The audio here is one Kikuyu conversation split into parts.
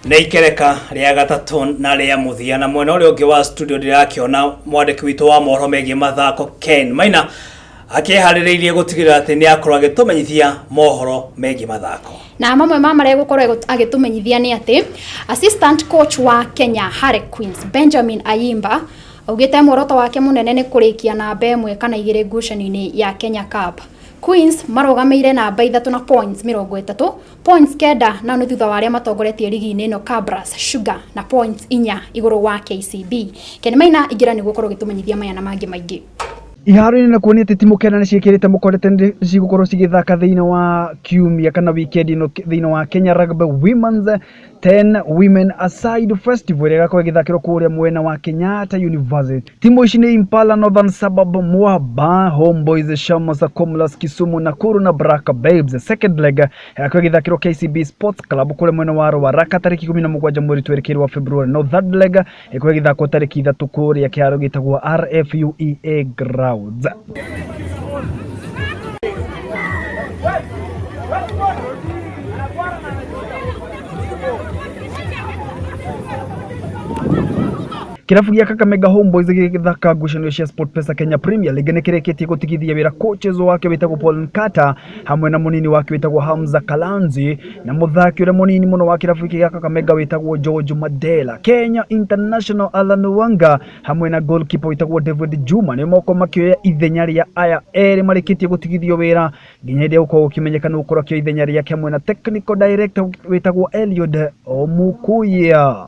Nĩ ikereka rĩa gatatũ na rĩa mũthia, na mwena ũrĩa ũngĩ wa studio ndĩrakĩona mwandĩki witũ wa mohoro megiĩ mathako Ken Maina akĩharĩrĩirie gũtigĩrĩra atĩ nĩ akorwo agĩtũmenyithia mohoro megiĩ mathako. Na mamwe ma marĩa egũkorwo agĩtũmenyithia nĩ atĩ assistant coach wa Kenya Harlequins Benjamin Ayimba augĩte muoroto wake mũnene nĩ kũrĩkia namba ĩmwe kana igĩrĩ ngucanio-inĩ ya Kenya Cup. Queens marũgamĩire namba ithatũ na points 30, points kenda na nĩ thutha wa arĩa matongoretie rigi-inĩ ĩno Kabras Sugar na points inya igũrũ wa KCB. Ken Maina ingĩra nĩguo ũkorwo ũgĩtũmenyithia maya na mangĩ maingĩ. Iharo-inĩ na kuonia atĩ timũ kenda nĩ ciĩkĩrĩte mũkonde nĩ cigũkorwo cigĩthaka thĩinĩ wa kiumia kana weekend ĩno thĩinĩ wa Kenya Rugby Women's 10 Women Aside Festival ĩrĩa ĩgakorwo ĩgĩthakĩrwo kũrĩa mwena wa Kenyatta University. Timũ ici nĩ Impala, Northern Suburb, Mwaba, Homeboys, Shamas, Comlas, Kisumu, Nakuru na Black Babes. Second leg ĩgakorwo ĩgĩthakĩrwo KCB Sports Club kũrĩa mwena wa Ruaraka tarĩki 17 mweri twerekeire wa February. No third leg ĩkorwo ĩgĩthakwo tarĩki 3 kũrĩa kĩharo gĩtagwo RFUEA Grounds. Kĩrabu gĩa Kakamega Homeboys gĩgĩthaka ngucanio cia SportPesa Kenya Premier League nĩ kĩrĩkĩtie gũtigithia wĩra coaches wake wĩtagwo Paul Nkata hamwe na mũnini wake wĩtagwo Hamza Kalanzi na mũthaki ũrĩa mũnini mũno wa kĩrabu gĩkĩ gĩa Kakamega wĩtagwo George Madela. Kenya International Alan Wanga hamwe na goalkeeper wĩtagwo David Juma nĩo moko makĩoya ithenya rĩa aya erĩ marĩkĩtie gũtigithio wĩra nginya hĩndĩ ya gũkorwo gũkĩmenyeka nũ gũkorwo akĩoya ithenya rĩake hamwe na technical director wĩtagwo Eliud Omukuya.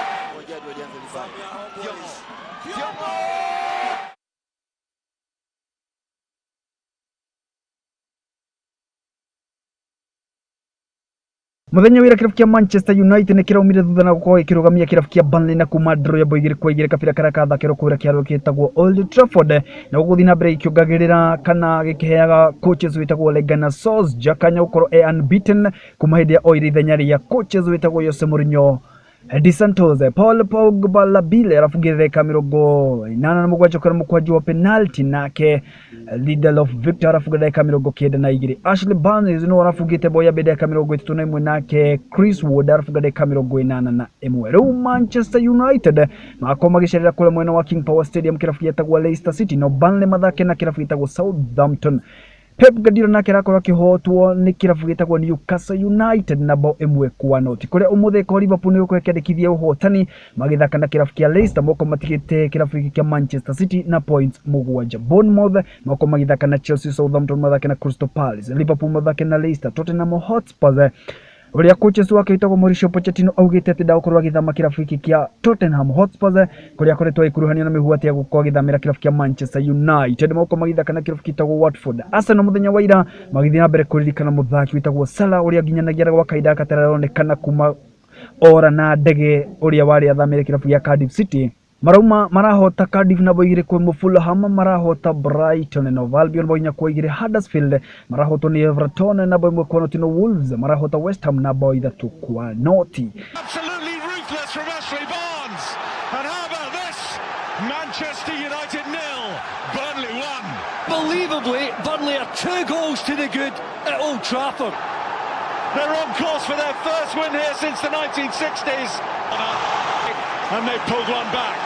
Mũthenya wira kĩrabu kĩa Manchester United nĩ kĩraumire thutha na gũkorwo gĩkĩrũgamia kĩrabu kĩa Burnley na kuma draw ya bao 2-2 kabira karĩa kathakĩrwo kũrĩa kĩharo gĩtagwo Old Trafford na gũgũthiĩ na mbere gĩkĩongagĩrĩra kana gĩkĩheaga coaches wĩtagwo Ole Gunnar Solskjaer kanya gũkorwo e unbeaten kuma hĩndĩ ya oire ithenya rĩa coaches wĩtagwo Jose Mourinho. Di Santos, Paul Pogba Labile arabungire dakika 87 kũrĩ mũkwanju wa penalty, nake Lindelof Victor arafunga dakika 92. Ashley Barnes no arabungĩte bao ya mbere dakika 31, nake Chris Wood arafunga dakika 81. Rĩu Manchester United magakorwo magĩcerera kũrĩa mwena wa King Power Stadium kĩrabu gĩtagwo Leicester City, no Burnley mathake na kĩrabu gĩtagwo Southampton. Pep Guardiola nake arakorwo akĩhotwo nĩ kĩrabu gĩtagwo Newcastle United na bao 1-0, kũrĩa ũmũthĩ ko Liverpool nĩ gũkorwo ĩkĩandĩkithia ũhotani magĩthaka na kĩrabu kĩa Leicester moko matigĩte kĩrabu gĩkĩ kĩa Manchester City na points 7. Bournemouth moko magĩthaka na Chelsea, Southampton mathake na Crystal Palace, Liverpool mathake na Leicester, Tottenham Hotspur ũrĩa coaches wake wĩtagwo Mauricio Pochettino augĩte atĩ ndagũkorwo agĩthama kĩrabu gĩkĩ kĩa Tottenham Hotspur kũrĩa akoretwo agĩkuruhanio na mĩhuhu atĩ agũkorwo agĩthamĩra kĩrabu kĩa Manchester United moko magĩthaka na kĩrabu gĩtagwo Watford. Arsenal mũthenya wa ira magĩthiĩ na mbere kũririkana mũthaki wĩtagwo Salah ũrĩa nginyanagia gwa kahinda gaka atararonekana kuma ora na ndege ũrĩa warĩ athamĩre kĩrabu gĩa Cardiff City. Marauma marahota Cardiff na bao 2-1, Fulham marahota Brighton na Albion bao 4-2, Huddersfield marahotwo nĩ Everton na bao 1-0, no Wolves marahota West Ham na bao 3-0. Absolutely ruthless from Ashley Barnes. And how about this? Manchester United 0, Burnley 1. Unbelievably, Burnley are 2 goals to the good at Old Trafford. They're on course for their first win here since the 1960s. And they pulled one back.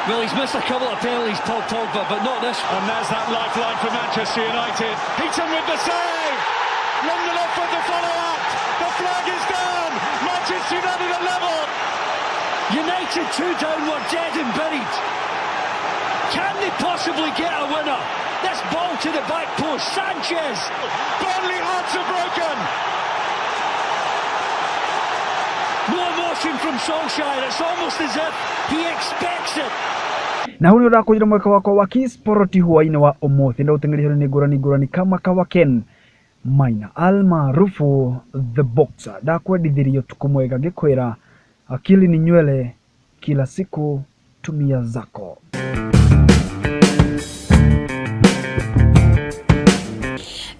Well, he's missed a couple of penalties, Paul Pogba, but not this. And there's that lifeline for Manchester United. Heaton with the save. Lindelof with the follow-up. The flag is down. Manchester United are level. United 2 down, were dead and buried. Can they possibly get a winner? This ball to the back post, Sanchez. Burnley hearts are broken. No emotion from Solskjaer. It's almost as if he expects it. Na hau nĩ ũrakũnjĩra mweke wakwa wa Kisporti hwainĩ wa ũmũthĩ ndaũteng'eria nĩ ngũrani ngũrani kama kawa Ken Maina almaarufu The Boxer. Ndakwendithĩria ũtukũ mwega ngĩkwĩra akili ni nywele, kila siku tumia zako.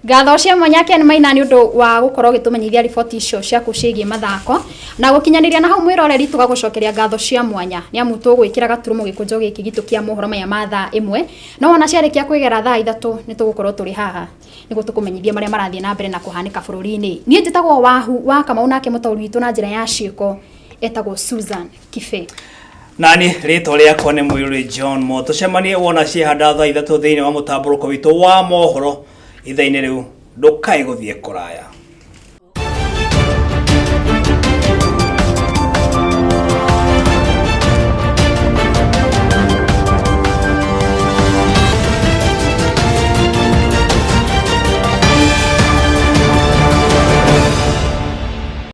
Ngatho cia mwanya Ken Maina nĩ ũndũ wa gũkorwo ũgĩtũmenyithia riboti icio ciaku ciĩgiĩ mathako na gũkinyanĩria na hau mwĩroreri tũgagũcokeria ngatho cia mwanya nĩ amu tũgwĩkĩra gaturumo gĩkũnjo gĩkĩ gitũ kĩa mohoro maya ma thaa 1 no ona ciarĩkia kwĩgera thaa 3 nĩ tũgũkorwo tũrĩ haha nĩguo tũkũmenyithie marĩa marathiĩ na mbere na kũhanĩka bũrũri-inĩ. Niĩ njĩtagwo Wahu wa Kamau nake mũtaũri witũ na njĩra ya ciĩko Etagwo Susan Kibe. Nani rĩtwa rĩakwa nĩ Mũirũrĩ John Mo. Tũcemanie wona ciehanda thaa 3 thĩinĩ wa mũtambũrũko witũ wa mohoro ithaa-inĩ rĩu. Ndũkae gũthiĩ kũraya.